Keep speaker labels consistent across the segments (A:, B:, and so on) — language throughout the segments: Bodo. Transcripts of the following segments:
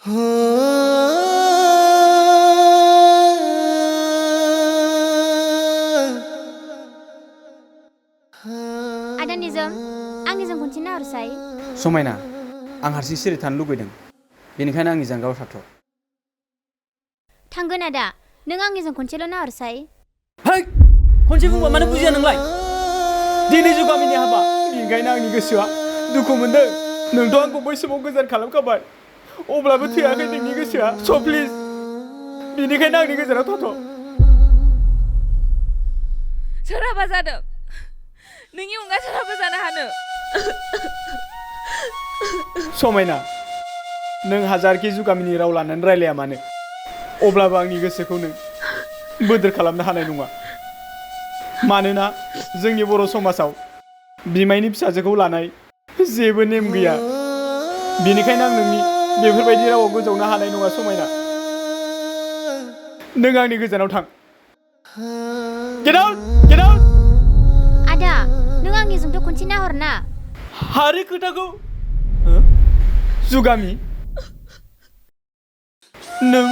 A: Ada Nizam, आंनिजों खनसे नाहरसाय।
B: समायना, आं हारसिं सिरि थानो लुगैदों। बेनिखायनो आंनि जानगाराव थाथ'।
A: थांगोन आदा, नों आंनिजों खनसेल' नाहरसाय।
B: है! खनसे बुंबा मानो बुजिया नोंलाय? दिनै जुगामिनि हाबा, बेनिखायनो आंनि गोसोआ दुखु मोनदों। नोंथ' आंखौ बै समाव गोजान खालामखाबाय। अब्लाबो थैयाखै नोंनि गोसोआ। स' प्लिज, बेनिखायनो आंनि गोजानाव थाथ'।
C: सोरहाबा जादों। नोंनि अनगा सोरहाबा जानो हानो।
B: समायना, नों हाजारखि जुगामिनि राव लानानै रायलाया मानो, अब्लाबो आंनि गोसोखौ नों बोदोर खालामनो हानाय नङा। मानोना जोंनि बर' समाजाव बिमायनि फिसाजोखौ लानाय जेबो नेम गैया। बेनिखायनो आं नोंनि बेफोरबायदि रावाव गोजावनो हानाय नङा समायना। नों आंनि गोजानाव थां। Get out! Get out!
A: आदा, नों आंनिजोंथ' खनसे नाहरना।
B: हारि खोथाखौ जुगामि, नों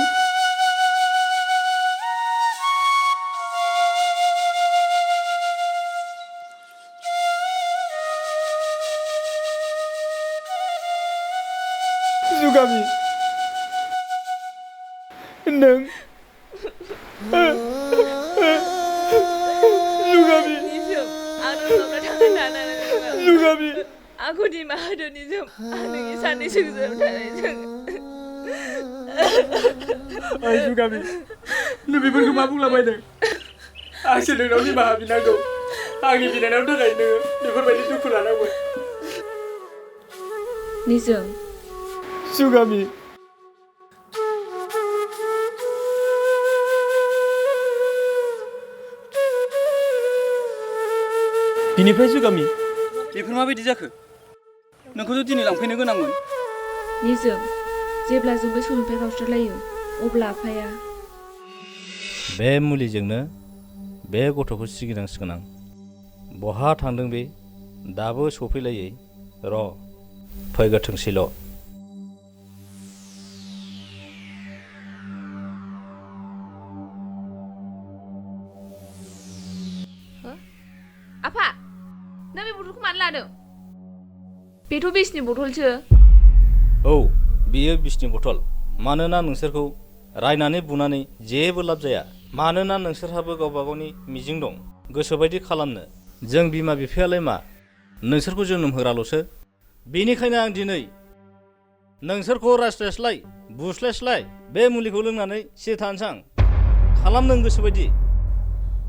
B: जुगामि, नों जुगामि,
C: निजोम, आं नोंनावनो थांगोन थानानै
B: जुगामि,
C: आंखौ निमाहा होदो निजोम। आं नोंनि सानैजों जों थानायजों।
B: ओइ जुगामि, नों बेफोरखौ मा बुंलाबायदों? आंसो नोंनाव निमाहा बिनांगौ। आंनि बिनानावनि थाखाय नोङो बेफोरबायदि दुखु लानांगौ।
C: निजोम,
B: जुगामि, बिनिफ्राय जुगामि, बेफोर माबायदि जाखो? नोंखौथ' दिनै लांफैनो गोनांमोन।
C: निजोम, जेब्ला जों बै समनिफ्राय गावस्रालायो अब्ला आफाया
D: बे मुलिजोंनो बे गथ'खौ सिगिनांसिगोन आं। बहा थांदों बे? दाबो सफैलायै। र' फैगोरथोंसैल'।
C: आफा, नों बे बथलखौ मानो लादों? बेथ' बिसनि बथलसो।
D: औ, बियो बिसनि बथल। मानोना नोंसोरखौ रायनानै बुनानै जेबो लाब जाया। मानोना नोंसोरहाबो गावबा गावनि मिजिं दं, गोसोबायदि खालामनो। जों बिमा बिफायालाय मा? नोंसोरखौ जोनोम होग्राल'सो। बेनिखायनो आं दिनै नोंसोरखौ रायस्लायस्लाय बुस्लायस्लाय बे मुलिखौ लोंनानै सिरि थानोसै आं। खालाम नों गोसोबायदि।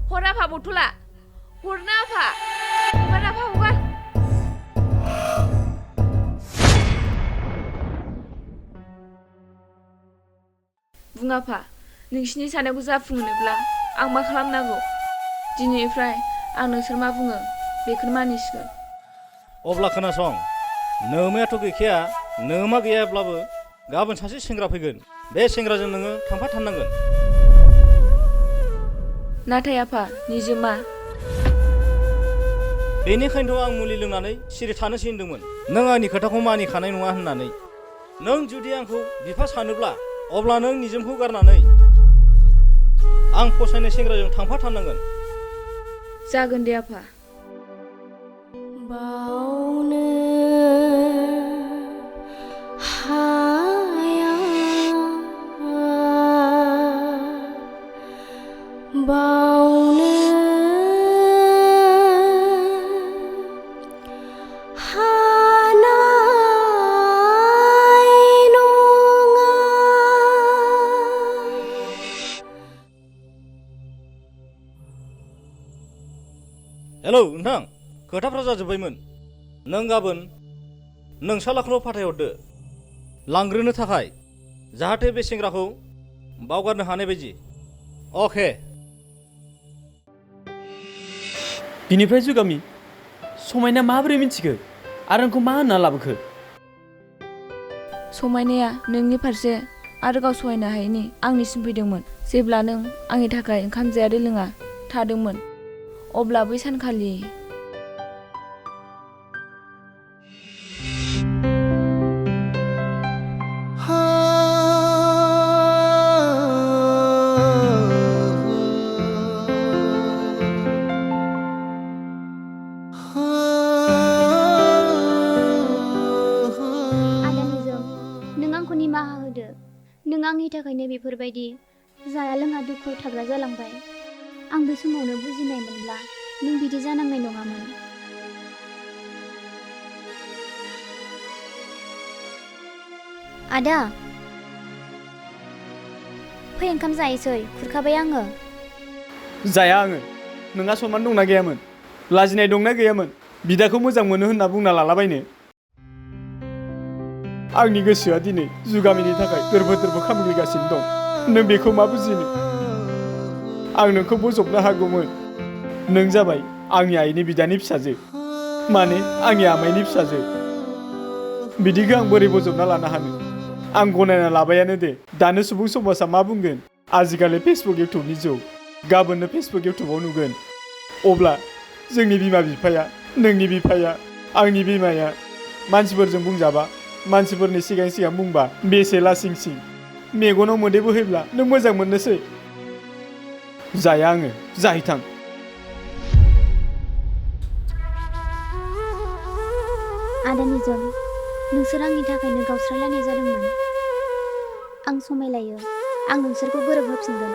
C: हर आफा बथला। हरना आफा। हगार आफा हगार। बुं आफा, नोंसिनि साननायखौ जाफुंहोनोब्ला आं मा खालामनांगौ? दिनैनिफ्राय आं नोंसोर मा बुङो बेखौनो मानिसिगोन।
D: अब्ला खोनासं, नोमायाथ' गैखाया। नोमा गैयाब्लाबो गाबोन सासे सेंग्रा फैगोन। बे सेंग्राजों नोङो थांफाथारनांगोन।
C: नाथाय आफा, निजोमा।
D: बेनिखायनोथ' आं मुलि लोंनानै सिरि थानोसै होनदोंमोन। नों आंनि खोथाखौ मानिखानाय नङा होननानै। नों जुदि आंखौ बिफा सानोब्ला अब्ला नों निजोमखौ गारनानै आं फसायनाय सेंग्राजों थांफाथारनांगोन।
C: जागोन दे आफा।
A: बावनो हाया, बावनो हानाय नङा।
D: हेलौ नोंथां, खोथाफ्रा जाजोब्बायमोन। नों गाबोन नोंसालाखौल' फाथायहरदो लांग्रोनो थाखाय, जाहाथे बे सेंग्राखौ बावगारनो हानाय बायदि। अके।
B: बिनिफ्राय जुगामि, समायना माबोरै मिथिखो आरो आंखौ मा होनना लाबोखो?
C: समायनाया नोंनि फारसे आरो गाव सहायनो हायैनि आंनिसिम फैदोंमोन। जेब्ला नों आंनि थाखाय ओंखाम जाया दै लोङा थादोंमोन, अब्ला बै सानखालि
E: हा
A: आंखौ निमाहा होदो। नों आंनि थाखायनो बेफोरबायदि जाया लोङा दुखुआव थाग्रा जालांबाय। आं बे समावनो बुजिनाय मोनब्ला नों बिदि जानांनाय नङामोन। आदा, फै ओंखाम जायोसै, खुरखाबाय आङो।
B: जाया आङो। नोंहा सनमान दंना गैयामोन? लाजिनाय दंना गैयामोन? बिदाखौ मोजां मोनो होनना बुंना लालाबायनो। आंनि गोसोआ दिनै जुगामिनि थाखाय दोरबो दोरबो खामग्लिगासिनो दं। नों बेखौ मा बुजिनो? आं नोंखौ बोजबनो हागौमोन। नों जाबाय आंनि आइनि बिदानि फिसाजो, माने आंनि आमाइनि फिसाजो। बिदिखौ आं बोरै बोजबना लानो हानो? आं गनायना लाबायानो दे। दानो सुबुं समाजा मा बुंगोन? आजिखालि फेसबुक इउटुबनि जुग, गाबोननो फेसबुक इउटुबाव नुगोन। अब्ला जोंनि बिमा बिफाया, नोंनि बिफाया, आंनि बिमाया मानसिफोरजों बुंजाबा, मानसिफोरनि सिगां सिगां बुंबा बेसे लासिं सिं। मेगनाव मोदै बोहैब्ला नों मोजां मोननोसै। जाया आङो, जाहैथां।
A: आदा निजोम, नोंसोर आंनि थाखायनो गावस्रालायनाय जादोंमोन। आं समायलायो, आं नोंसोरखौ गोरोबहोफिनगोन।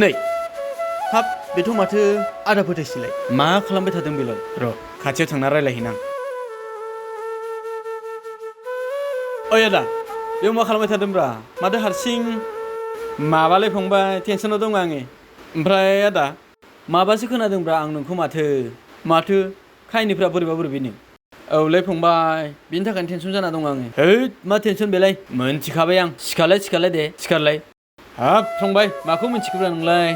B: नै, हाब बेथ' माथो आदा फोथायसैलाय। मा खालामबाय थादों बेलाय? र' खाथियाव थांना रायलायहैनां। ओइ आदा, बेयाव मा खालामबाय थादोंब्रा? माथो हारसिं? माबालै फंबाय, टेनसनाव दं आङो। ओमफ्राय आदा, माबासो खोनादोंब्रा आं नोंखौ माथो खाहिनिफ्रा बोरैबा बोरैबिनो। औलै फंबाय, बिनि थाखायनो टेनसन जाना दं आङो। हैद, मा टेनसन बेलाय? मोनथिखाबाय आं। सिखारलाय दे, सिखारलाय। हाब फंबाय, माखौ मिथिखोब्रा नोंलाय?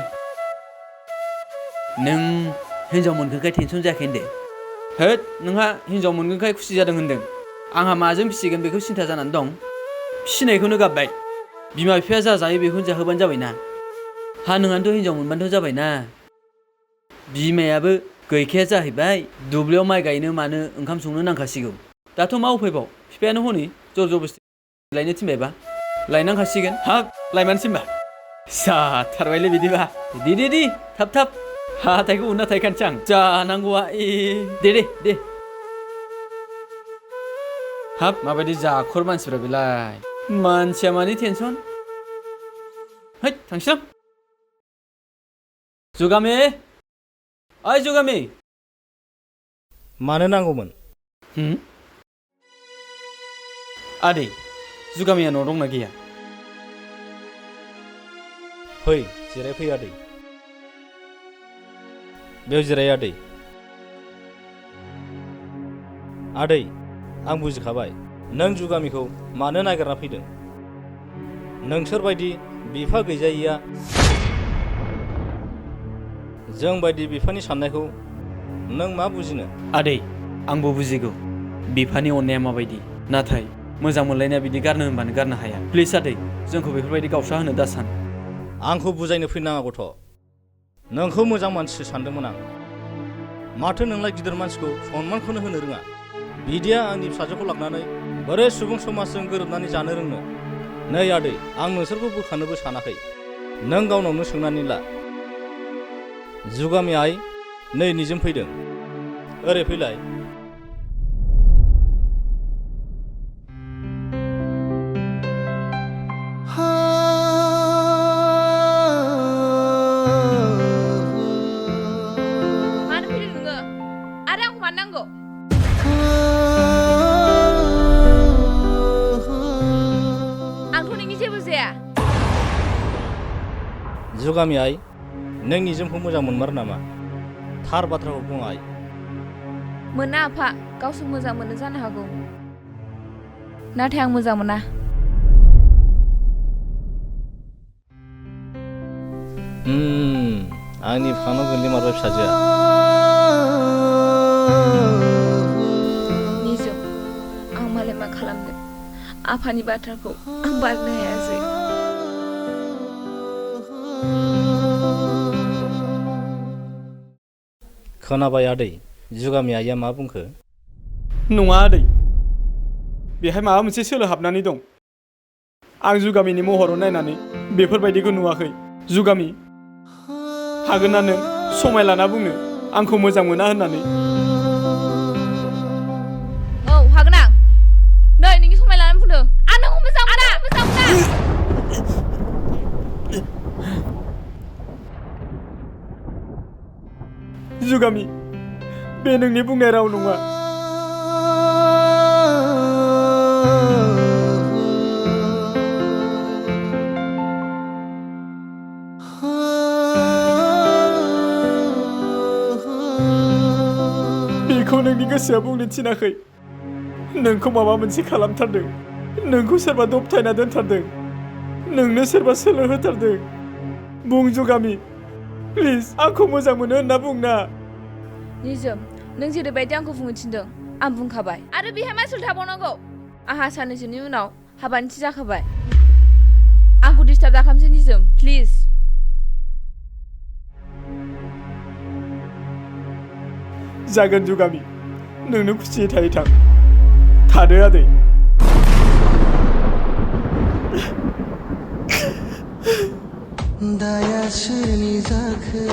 B: नों हिनजाव मोनगोनखाय टेनसन जायाखै होनदो? हैद, नोंहा हिनजाव मोनगोनखाय खुसि जादों होनदों। आंहा माजों फिसिगोन बेखौ सिन्था जानानै दं। फिसिनायखौनो गाबबाय। बिमा बिफाया जा जायो बेखौनो जाहोबानो जाबायना। हा नोंहानोथ' हिनजाव मोनबानोथ' जाबायना। बिमायाबो गैखाया जाहैबाय। दुब्लियाव माइ गायनो मानो ओंखाम संनो नांखासिगौ। दाथ' मा उफायबाव? बिफायानो हनै जर जबस्थि लायनो थिनबायबा लायनांखासिगोन। हाब, लायमानोसै होनबा? जाथारबायलै बिदिबा। दे थाब हाथायखौ उनना थायखानोसै आं। जानांगौआ दे। हाब, माबायदि जाखर मानसिफ्रा बेलाय। मानसिया मानि टेनसन। हैद, थांसै आं। जुगामि, ओइ जुगामि।
D: मानो नांगौमोन?
B: आदै, जुगामिया न'आव दंना गैया?
D: फै, जिरायफै आदै। बेयाव जिराय आदै। आदै, आं बुजिखाबाय नों जुगामिखौ मानो नागिरना फैदों। नोंसोरबायदि बिफा गैजायिया जोंबायदि बिफानि साननायखौ नों मा बुजिनो?
B: आदै, आंबो बुजिगौ बिफानि अननाया माबायदि। नाथाय मोजां मोनलायनाया बिदि गारनो होनबानो गारनो हाया। प्लिज आदै, जोंखौ बेफोरबायदि गावस्रा होनो दा सान।
D: आंखौ बुजायनो फैनाङा गथ'। नोंखौ मोजां मानसि सानदोंमोन आं। माथो नोंलाय गिदिर मानसिखौ सनमानखौनो होनो रोङा। बिदिया आंनि फिसाजोखौ लांनानै बोरै सुबुं समाजजों गोरोबनानै जानो रोंनो? नै आदै, आं नोंसोरखौ बोखानोबो सानाखै। नों गावनावनो सोंनानै ला। जुगामि आइ, नै निजोम फैदों। ओरै फैलाय।
C: मानो फैदों नोङो? आरो आंखौ मानो नांगौ? आंथ' नोंनि जेबो जाया।
D: जुगामि आइ, नों निजोमखौ मोजां मोनमारो नामा? थार बाथ्राखौ बुं आइ।
C: मोना आफा, गावसो मोजां मोनो जानो हागौ, नाथाय आं मोजां मोना।
D: आंनि फानाव गोलैमारबाय फिसाजोआ।
C: निजोम, आं मालाय मा खालामनो? आफानि बाथ्राखौ आं बारनो हायासै।
D: खोनाबाय आदै, जुगामि आइया मा बुंखो?
B: नङा आदै, बेहाय माबा मोनसे सोलो हाबनानै दं। आं जुगामिनि महराव नायनानै बेफोरबायदिखौ नुवाखै। जुगामि, हागोन ना नों समाय लाना बुंनो आंखौ मोजां मोना होननानै?
C: औ हागोन आं। नै नोंनि समाय लानानै बुंदों आं नोंखौ मोजां मोना मोजां मोना।
B: जुगामि, बे नोंनि बुंनाय राव नङा। बेखौ नोंनि गोसोआ बुंनो थिनाखै। नोंखौ माबा मोनसे खालामथारदों। नोंखौ सोरबा दबथायना दोनथारदों। नोंनो सोरबा सोलो होथारदों। बुं जुगामि, प्लिज आंखौ मोजां मोनो होनना बुं ना।
C: निजोम, नों जेरैबायदि आंखौ बुंनो थिनदों आं बुंखाबाय। आरो बेहाय मा सोलो थाबावनांगौ? आंहा साननैसोनि उनाव हाबानि थि जाखाबाय। आंखौ डिस्टार्ब दाखालामसै निजोम, प्लिज।
B: जागोन जुगामि, नोंनो खुसियै थायै थां। थादो आदै।
E: दाया सोरनि जाखो